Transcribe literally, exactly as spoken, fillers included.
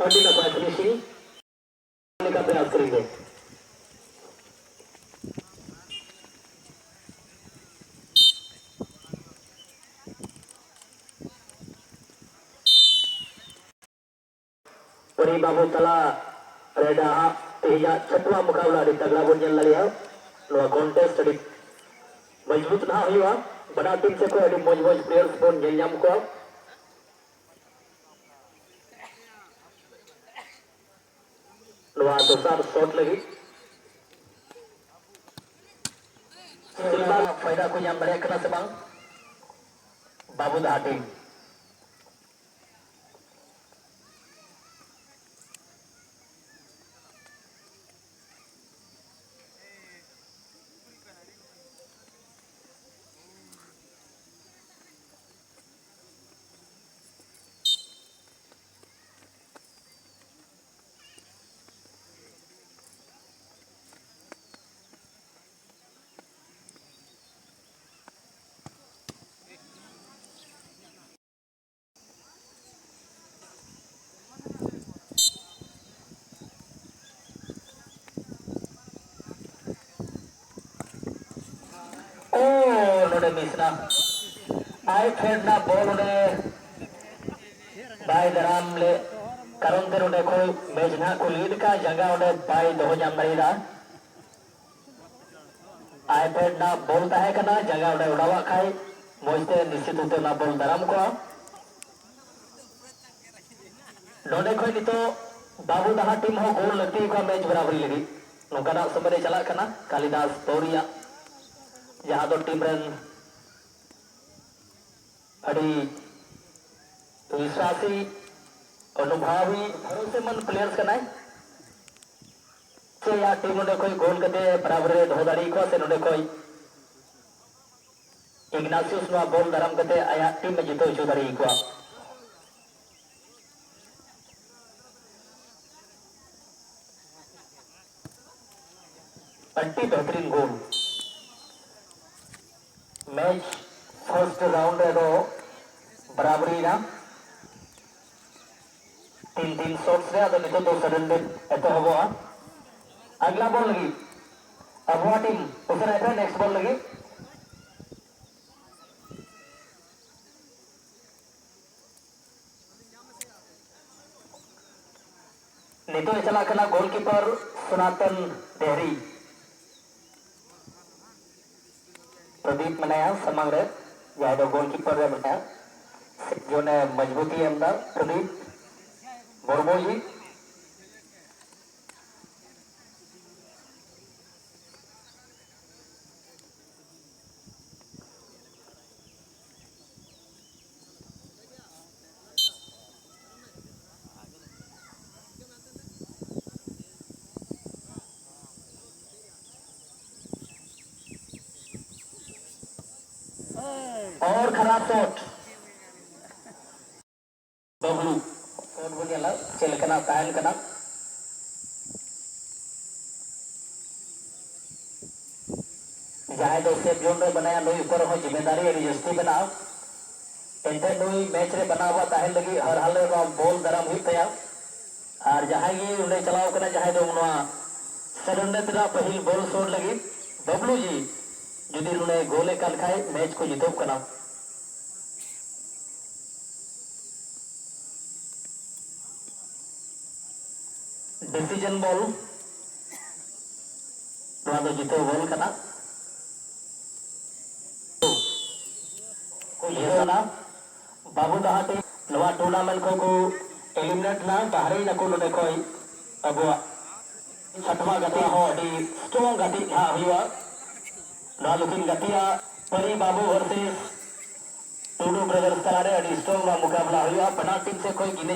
ᱟᱹᱰᱤ ᱱᱟᱯᱟᱭ finishing ᱞᱮᱠᱟᱛᱮ ᱟᱹᱠᱷᱨᱤᱧ ᱨᱮ᱾ ᱯᱟᱹᱨᱤ ᱵᱟᱹᱵᱩ ᱛᱟᱞᱟ ᱨᱮ ᱱᱟᱦᱟᱜ ᱛᱮᱦᱮᱧᱟᱜ ᱪᱷᱟᱹᱴᱣᱟ ᱢᱩᱠᱟᱵᱞᱟ ᱟᱹᱰᱤ ᱛᱟᱜᱲᱟ ᱵᱚᱱ ᱧᱮᱞ ᱫᱟᱲᱮᱭᱟᱜᱼᱟ᱾ ᱱᱚᱣᱟ contest ᱟᱹᱰᱤ ᱢᱚᱡᱽᱵᱩᱛ ᱱᱟᱦᱟᱜ ᱦᱩᱭᱩᱜᱼᱟ᱾ ᱵᱟᱱᱟᱨ team ᱥᱮᱫ ᱠᱷᱚᱱ ᱟᱹᱰᱤ ᱢᱚᱡᱽ ᱢᱚᱡᱽ players ᱵᱚᱱ ᱧᱮᱞ ᱧᱟᱢ ᱠᱚᱣᱟ᱾ ᱱᱚᱣᱟ ᱫᱚᱥᱟᱨ shot ᱞᱟᱹᱜᱤᱫ ᱥᱤᱞᱵᱟ ᱯᱷᱟᱭᱫᱟ ᱠᱚ ᱧᱟᱢ ᱫᱟᱲᱮᱭᱟᱜ ᱠᱟᱱᱟ ᱥᱮ ᱵᱟᱝ ᱵᱟᱵᱩᱫᱟᱦᱟ team? ᱳ, ᱱᱚᱰᱮ miss ᱱᱟ᱾ ᱟᱭ ᱯᱷᱮᱰ ᱱᱟ ᱵᱚᱞ ᱚᱸᱰᱮ ᱵᱟᱭ ᱫᱟᱨᱟᱢ ᱞᱮ ᱠᱟᱨᱚᱱ ᱛᱮ ᱱᱚᱰᱮ ᱠᱷᱚᱱ ᱢᱮᱪ ᱱᱟᱦᱟᱜ ᱠᱚ lead ᱠᱟᱜᱼᱟ, ᱡᱟᱸᱜᱟ ᱚᱸᱰᱮ ᱵᱟᱭ ᱫᱚᱦᱚ ᱧᱟᱢ ᱫᱟᱲᱮᱭᱟᱫᱟ᱾ ᱟᱭ ᱯᱷᱮᱰ ᱱᱟ ᱵᱚᱞ ᱛᱟᱦᱮᱸ ᱠᱟᱱᱟ, ᱡᱟᱸᱜᱟ ᱚᱸᱰᱮ ᱚᱰᱟᱣᱟᱜ ᱠᱷᱟᱡ ᱢᱚᱡᱽ ᱛᱮ ᱱᱤᱥᱪᱤᱛ ᱨᱩᱯ ᱛᱮ ᱚᱱᱟ ᱵᱚᱞ ᱫᱟᱨᱟᱢ ᱠᱚᱜᱼᱟ᱾ ᱱᱚᱰᱮ ᱠᱷᱚᱱ ᱱᱤᱛᱚᱜ ᱵᱟᱵᱩ ᱫᱟᱦᱟ team ᱦᱚᱸ ᱜᱳᱞ ᱞᱟᱹᱠᱛᱤ ᱠᱚᱣᱟ ᱢᱮᱪ ᱵᱟᱨᱟᱵᱟᱨᱤ ᱞᱟᱹᱜᱤᱫ᱾ ᱱᱚᱝᱠᱟᱱᱟᱜ ᱥᱚᱢᱚᱭ ᱨᱮ ᱪᱟᱞᱟᱜ ᱠᱟᱱᱟ ᱠᱟᱞᱤᱫᱟᱥ ᱯᱟᱹᱣᱨᱤᱭᱟ, ᱡᱟᱦᱟᱸ ᱫᱚ team ᱨᱮᱱ ᱟᱹᱰᱤ ᱵᱤᱥᱣᱟᱥᱤ, ᱚᱱᱩᱵᱷᱟᱵᱤ, ᱵᱷᱚᱨᱚᱥᱮᱢᱟᱱ players ᱠᱟᱱᱟᱭ᱾ ᱪᱮ ᱟᱭᱟᱜ team ᱱᱚᱰᱮ ᱠᱷᱚᱱ ᱜᱳᱞ ᱠᱟᱛᱮ ᱵᱟᱨᱟᱵᱟᱨᱤ ᱨᱮ ᱫᱚᱦᱚ ᱫᱟᱲᱮ ᱟᱠᱚᱣᱟ ᱥᱮ ᱱᱚᱰᱮ ᱠᱷᱚᱱ ᱤᱜᱱᱟᱥᱤᱭᱩᱥ ᱱᱚᱣᱟ ᱵᱚᱞ ᱫᱟᱨᱟᱢ ᱠᱟᱛᱮ ᱟᱭᱟᱜ team ᱮ ᱡᱤᱛᱟᱹᱣ ᱦᱚᱪᱚ ᱫᱟᱲᱮ ᱟᱠᱚᱣᱟ᱾ ᱟᱹᱰᱤ ᱵᱮᱦᱛᱨᱤᱱ ᱜᱳᱞ᱾ ᱢᱮᱪ first round ᱨᱮᱫᱚ ᱵᱟᱨᱟᱵᱟᱨᱤ ᱮᱱᱟ᱾ ᱛᱤᱱ ᱛᱤᱱ ᱥᱚᱴᱥ ᱨᱮ, ᱟᱫᱚ ᱱᱤᱛᱚᱜ ᱫᱚ ᱥᱟᱰᱮᱱ ᱰᱮᱛᱷ ᱮᱛᱚᱦᱚᱵᱚᱜᱼᱟ᱾ ᱟᱜᱽᱞᱟ ᱵᱚᱞ ᱞᱟᱹᱜᱤᱫ ᱟᱵᱚᱣᱟᱜ ᱴᱤᱢ ᱩᱥᱟᱹᱨᱟᱭ ᱯᱮ, ᱱᱮᱠᱥᱴ ᱵᱚᱞ ᱞᱟᱹᱜᱤᱫ᱾ ᱱᱤᱛᱚᱜ ᱮ ᱪᱟᱞᱟᱜ ᱠᱟᱱᱟ ᱜᱳᱞᱠᱤᱯᱟᱨ ᱥᱚᱱᱟᱛᱚᱱ ᱫᱮᱦᱨᱤ᱾ ᱯᱨᱚᱫᱤᱯ ᱢᱮᱱᱟᱭᱟ ᱥᱟᱢᱟᱝ ᱨᱮ, ᱡᱟᱦᱟᱸᱭ ᱫᱚ ᱜᱳᱞᱠᱤᱯᱟᱨ ᱨᱮ ᱢᱮᱱᱟᱭᱟ᱾ ᱡᱚᱱᱮ ᱢᱚᱡᱽᱵᱩᱛᱤ ᱮᱢ ᱮᱫᱟ ᱯᱨᱚᱫᱤᱯ ᱢᱩᱨᱢᱩ ᱡᱤ᱾ ᱚᱨ ᱠᱷᱟᱨᱟᱯ ᱥᱚᱴ᱾ ᱵᱟᱹᱵᱞᱩ᱾ ᱥᱚᱴ ᱵᱚᱱ ᱧᱮᱞᱟ ᱪᱮᱫ ᱞᱮᱠᱟᱱᱟᱜ ᱛᱟᱦᱮᱱ ᱠᱟᱱᱟ᱾ ᱡᱟᱦᱟᱸᱭ ᱫᱚ ᱥᱮᱯ ᱡᱳᱱ ᱨᱮ ᱢᱮᱱᱟᱭᱟ, ᱱᱩᱭ ᱩᱯᱚᱨ ᱦᱚᱸ ᱡᱤᱢᱮᱫᱟᱨᱤ ᱟᱹᱰᱤ ᱡᱟᱹᱥᱛᱤ ᱢᱮᱱᱟᱜᱼᱟ᱾ ᱮᱱᱛᱮ ᱱᱩᱭ ᱢᱮᱪ ᱨᱮ ᱵᱮᱱᱟᱣ ᱟᱵᱟᱫ ᱛᱟᱦᱮᱱ ᱞᱟᱹᱜᱤᱫ ᱦᱟᱨ ᱦᱟᱞᱮ ᱱᱚᱣᱟ ᱵᱚᱞ ᱫᱟᱨᱟᱢ ᱦᱩᱭᱩᱜ ᱛᱟᱭᱟ᱾ ᱟᱨ ᱡᱟᱦᱟᱸᱭ ᱜᱮ ᱚᱸᱰᱮ ᱪᱟᱞᱟᱣ ᱠᱟᱱᱟ, ᱡᱟᱦᱟᱸᱭ ᱫᱚ ᱱᱚᱣᱟ ᱥᱟᱰᱮᱱ ᱰᱮᱛᱷ ᱨᱮᱱᱟᱜ ᱯᱟᱹᱦᱤᱞ ᱵᱚᱞ ᱥᱳᱨ ᱞᱟᱹᱜᱤᱫ ᱵᱟᱵᱞᱩ ᱡᱤ ᱡᱩᱫᱤ ᱱᱚᱰᱮ ᱜᱳᱞᱮ ᱠᱟᱱ ᱠᱷᱟᱡ ᱢᱮᱪ ᱠᱚ ᱡᱤᱛᱟᱹᱣ ᱠᱟᱱᱟ᱾ ᱰᱤᱥᱤᱡᱚᱱ ᱵᱚᱞ, ᱱᱚᱣᱟ ᱫᱚ ᱡᱤᱛᱟᱹᱣ ᱵᱚᱞ ᱠᱟᱱᱟ᱾ ᱠᱚ ᱡᱤᱛᱟᱹᱣ ᱮᱱᱟ᱾ ᱵᱟᱹᱵᱩ ᱰᱟᱦᱟᱨᱰᱤ ᱱᱚᱣᱟ ᱴᱩᱨᱱᱟᱢᱮᱱᱴ ᱠᱷᱚᱱ ᱠᱚ ᱮᱞᱤᱢᱤᱱᱮᱴ ᱮᱱᱟ, ᱵᱟᱦᱨᱮ ᱮᱱᱟᱠᱚ ᱱᱚᱰᱮ ᱠᱷᱚᱱ᱾ ᱟᱵᱚᱣᱟᱜ ᱪᱷᱟᱴᱣᱟ ᱜᱟᱛᱮ ᱦᱚᱸ ᱟᱹᱰᱤ ᱥᱴᱨᱚᱝ ᱜᱟᱛᱮ ᱱᱟᱦᱟᱜ ᱦᱩᱭᱩᱜᱼᱟ᱾ ᱱᱚᱣᱟ ᱱᱩᱠᱤᱱ ᱜᱟᱛᱮᱜᱼᱟ ᱯᱟᱹᱨᱤ ᱵᱟᱹᱵᱩ ᱵᱷᱟᱨᱥᱮᱥ ᱴᱩᱰᱩ ᱵᱨᱟᱫᱟᱨᱥ ᱛᱟᱞᱟᱨᱮ ᱟᱹᱰᱤ ᱥᱴᱨᱚᱝ ᱱᱚᱣᱟ ᱢᱩᱠᱟᱵᱞᱟ ᱦᱩᱭᱩᱜᱼᱟ᱾ ᱵᱟᱱᱟᱨ ᱴᱤᱢ ᱥᱮᱫ ᱠᱷᱚᱱ ᱜᱤᱱᱟᱹ